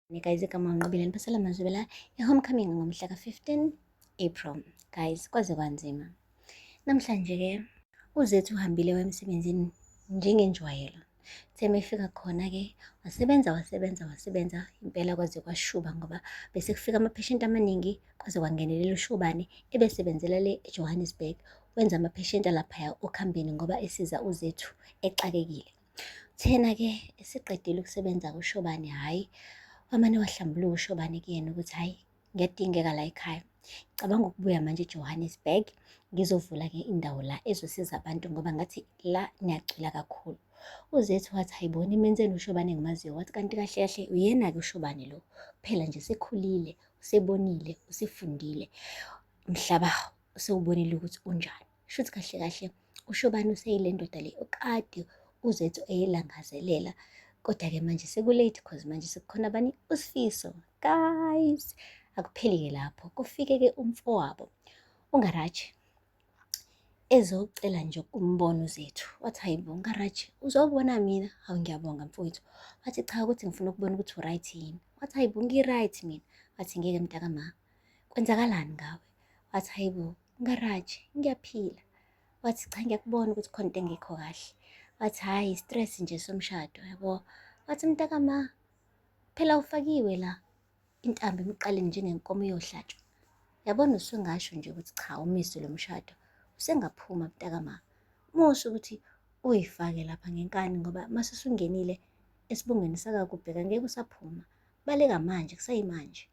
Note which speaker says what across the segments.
Speaker 1: Guys, igama uNqobile Nipasela Mazwibela i-homecoming ngomhla ka-15 April. Guys, kwaze kwanzima. Namhlanje-ke uZethu uhambile waya emsebenzini njengenjwayelo. Uthe uma efika khona-ke wasebenza wasebenza wasebenza impela kwaze kwashuba ngoba bese kufika ama-patient amaningi kwaze kwangenelela uShobane ebesebenzela le eJohannesburg wenza ama-patient alaphaya okhambeni ngoba esiza uZethu exakekile. Thena-ke eseqedile ukusebenza kuShobane, hhayi wamane wahlambuluka uShobane kuyena ukuthi hhayi ngiyadingeka la ekhaya. Ngicabanga ukubuya manje eJohannesburg ngizovula-ke indawo la ezosiza abantu ngoba ngathi la niyacwila kakhulu. UZethu wathi hayibo nimenzeni uShobane engimaziyo wathi kanti kahle kahle uyena-ke uShobane lo kuphela nje sekhulile usebonile usefundile umhlaba usewubonile ukuthi unjani. Shuthi kahle kahle uShobane useyile ndoda le okade uZethu eyilangazelela. Kodwa-ke manje seku-late cause manje sekukhona bani uSifiso. Guys, akupheli-ke lapho. Kufike-ke umfowabo uNgaraji ezocela nje ukumbona uZethu. Wathi hayi bo Ngaraji uzobona mina? Hawu ngiyabonga mfowethu. Wathi cha ukuthi ngifuna ukubona ukuthi u-right yini. Wathi hayi bo ngi-right mina. Wathi ngeke mntakama, kwenzakalani ngawe? Wathi hayi bo Ngaraji ngiyaphila. Wathi cha ngiyakubona ukuthi khona into engekho kahle. Wathi hhayi stress nje somshado yabo. Wathi mntakama phela ufakiwe la intambo emqaleni njengenkomo iyohlatshwa. Yabona usungasho nje ukuthi cha umise lo mshado. Usengaphuma mntakama. Musa ukuthi uyifake lapha ngenkani ngoba mase usungenile esibongweni sakakubheka ngeke usaphuma. Baleka manje kusayimanje.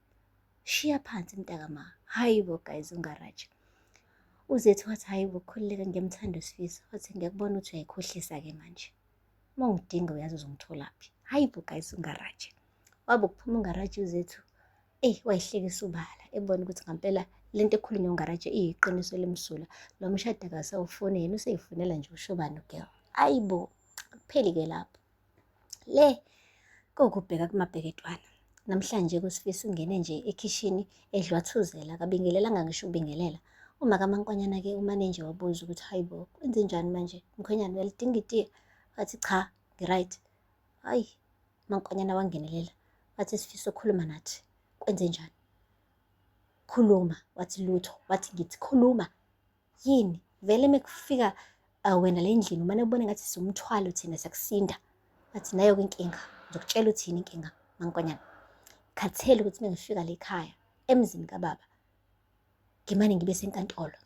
Speaker 1: Shiya phansi mntakama. Hayi bo guys ungaraji. UZethu wathi hayi bo khululeka ngiyamthanda uSifiso. Wathi ngiyakubona ukuthi uyayikhohlisa-ke manje. Uma ungidinga uyazi uzongitholaphi. Hayi bo guys ungaraji. Wabe ukuphuma ungaraji uZethu. Eyi wayihlekisa ubala ebona ukuthi ngampela lento ekhulunywa ungaraji iyiqiniso elimsulwa. Lo mshado akasawufuni yena useyifunela nje uShobane ugirl. Hayi bo akupheli-ke lapho. Le kokubheka kumabheketwana. Namhlanje kuSifiso ungene nje ekhishini edlwathuzela akabingelelanga ngisho ukubingelela. Uma kaMankonyana-ke umane nje wabuza ukuthi hayi bo kwenzenjani manje mkhwenyana uyalidinga itiye? Wathi cha ngi-right. Hayi uMankonyana wangenelela wathi Sifiso khuluma nathi kwenzenjani? Khuluma wathi lutho wathi ngithi khuluma yini vele mekufika wena le ndlini umane ubone ngathi siwumthwalo thina siyakusinda athi nayo-ke inkinga ngizokutshela ukuthi yini inkinga mankonyana khathele ukuthi mengifika le khaya emzini kababa ngimane ngibe senkantolo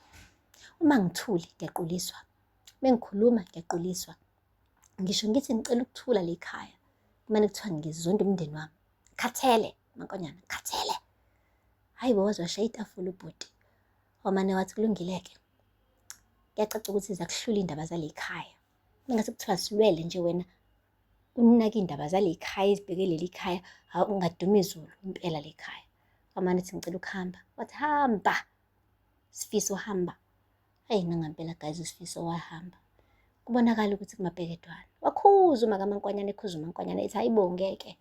Speaker 1: uma ngithule ngiyaquliswa mengikhuluma ngiyaquliswa ngisho ngithi ngicela ukuthula le khaya kumane kuthiwa ngizonda umndeni wami khathele mankonyana khathele hayi bo waze washaya itafula ubhuti Wamane wathi kulungile-ke. Kuyacaca ukuthi ziyakuhlula iy'ndaba zale khaya. Mengase kuthiwa silwele nje wena unake iy'ndaba zale khaya ezibheke leli khaya, hawu ungaduma izulu impela le khaya. Wamane ethi ngicela ukuhamba. Wathi hamba, Sifiso hamba. Eyi nangampela guys uSifiso wahamba. Kubonakala ukuthi kumabheketwane. Wakhuza umakaMankwanyana ekhuza uMankwanyana ethi hayi bo ngeke.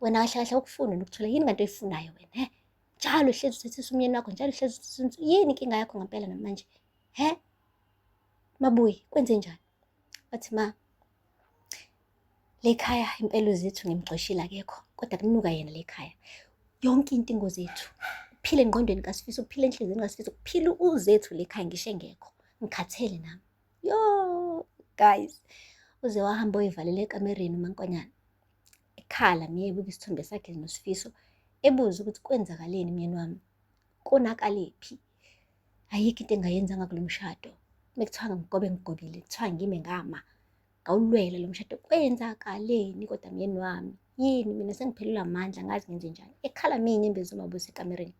Speaker 1: Wena kahle kahle awukufuni ukuthola yini kanti oyifunayo wena he? Njalo uhlezi uthethisa umyeni wakho, njalo uhlezi uthethisa yini inkinga yakho ngempela namanje? He? Mabuyi, kwenze njani? Wathi ma, le khaya impela uZethu ngimgxoshile akekho, kodwa kunuka yena le khaya. Yonke into ingoZethu. Uphile engqondweni kaSifiso, uphile enhliziyweni kaSifiso, kuphila uZethu le khaya ngisho engekho. Ngikhathele nami. Yo, guys. Uze wahamba oyivalela ekamereni uMankonyana. Ekhala miye ebuka isithombe sakhe noSifiso, ebuza ukuthi kwenzakaleni myeni wami, konakalепhi? Ayikho into engayenzanga kulo mshado. Mekuthiwa ngigobe ngigobile, kuthiwa ngime ngama, ngawulwela lo mshado. Kwenzakaleni kodwa myeni wami? Yini mina sengiphelelwa amandla angazi ngenze njani. Ekhala miye inyembezi uMabusi ekamereni.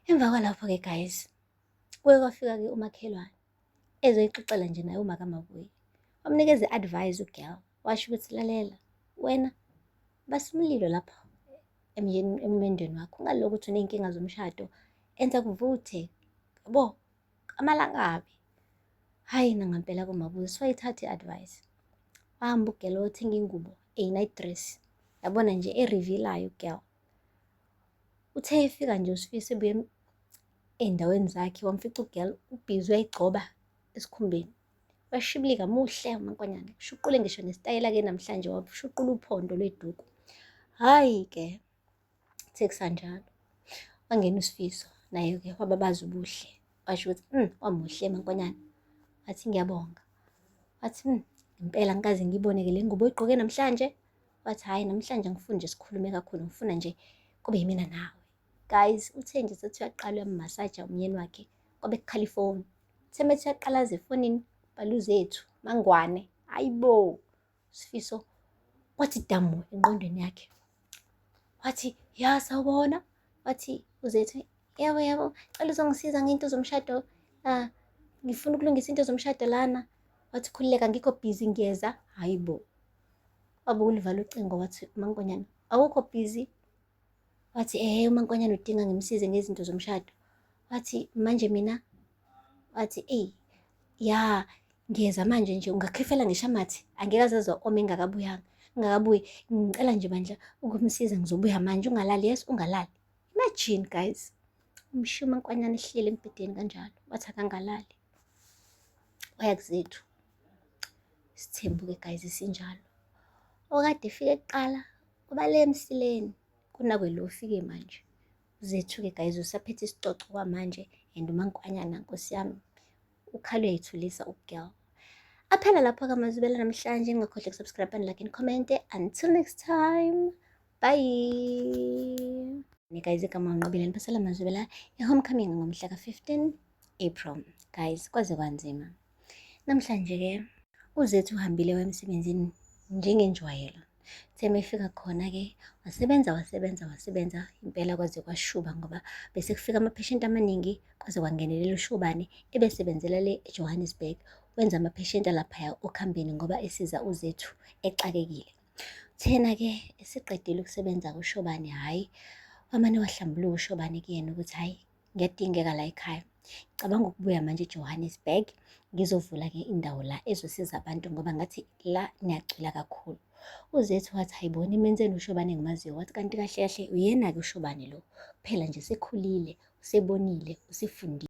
Speaker 1: Emva kwalapho-ke guys, kuye kwafika-ke umakhelwane ezoyixoxela nje naye umakaMabuyi. Wamnikeza i-advice ugirl, washo ukuthi lalela wena basa umlilo lapha emendweni wakho, ungalokhu uthi uney'nkinga zomshado, enza kuvuthe yabo amalangabi. Hhayi nangampela kuMabuyi wayithatha i-advice. Wahamba ugirl wayothenga ingubo eyi-night dress, yabona nje e-reveal-ayo ugirl. Uthe efika nje uSifiso ebuya ey'ndaweni zakhe wamfica ugirl ubhizi uyayigcoba esikhumbeni. Washibilika muhle uMankonyane, ushuqule ngisho nesitayela-ke namhlanje washuqula uphondo lweduku. Hhayi-ke, kuthe kusanjalo wangena uSifiso naye-ke wababaza ubuhle washo ukuthi wamuhle mankonyane. Wathi ngiyabonga. Wathi ngempela angikaze ngiyibone-ke le ngubo oyigqoke namhlanje. Wathi hhayi namhlanje angifuni nje sikhulume kakhulu ngifuna nje kube yimina nawe. Guys, uthe nje sethi uyaqala uyammasaja umyeni wakhe kwabe kukhala ifoni. Uthe methi uyaqalaza efonini Bhaluzethu, Mangwane, hayi bo. Sifiso wathi damu engqondweni yakhe. Wathi ya sawubona. Wathi uZethu yebo yebo cela uzongisiza ngento zomshado. Ah, ngifuna ukulungisa into zomshado lana. Wathi khululeka ngikho busy ngiyeza. Hayi bo. Wabuka ulivala ucingo wathi uMankonyane awukho busy. Wathi ehhe uMankonyane udinga ngimsize ngezinto zomshado. Wathi manje mina wathi eyi ya ngiyeza manje nje ungakhefela ngisho amathe angeke aze ome engakabuyanga ngingakabuyi ngicela nje bandla ukumsiza ngizobuya manje ungalali yes ungalali. Imagine guys umshiya uMankonyane ehleli embhedeni kanjalo wathi akangalali waya kuZethu. Isithembu-ke guys sinjalo. Okade efike kuqala ubale emsileni kunakwe lo ofike manje. Zethu-ke guys usaphethe isicoco kwamanje and uMankwanyana nkosi yami ukhala uyayithulisa ugirl. Aphela lapho-ke amazwibela namhlanje ningakhohlwa ukusubscribe and like and comment. Until next time, bye. Guys, igama uNqobile niphathela amazwibela e-homecoming ngomhla ka-15 April. Guys, kwaze kwanzima. Namhlanje-ke uZethu uhambile waya emsebenzini njengenjwayelo. Uthe uma efika khona-ke wasebenza wasebenza wasebenza impela kwaze kwashuba ngoba bese kufika amapheshenti amaningi kwaze kwangenelela uShobane ebesebenzela le eJohannesburg. Wenza amapheshenti alaphaya okhambeni ngoba esiza uZethu exakekile. Uthena-ke eseqedile ukusebenza uShobane, hhayi wamane wahlambuluka uShobane kuyena ukuthi hhayi ngiyadingeka la ekhaya. Ngicabanga ukubuya manje eJohannesburg ngizovula-ke indawo la ezosiza abantu ngoba ngathi la niyacwila kakhulu. UZethu wathi hayibo nimenzeni uShobane engimaziyo? Wathi kanti kahle kahle uyena-ke uShobane lo. Kuphela nje sekhulile, usebonile, usefundile.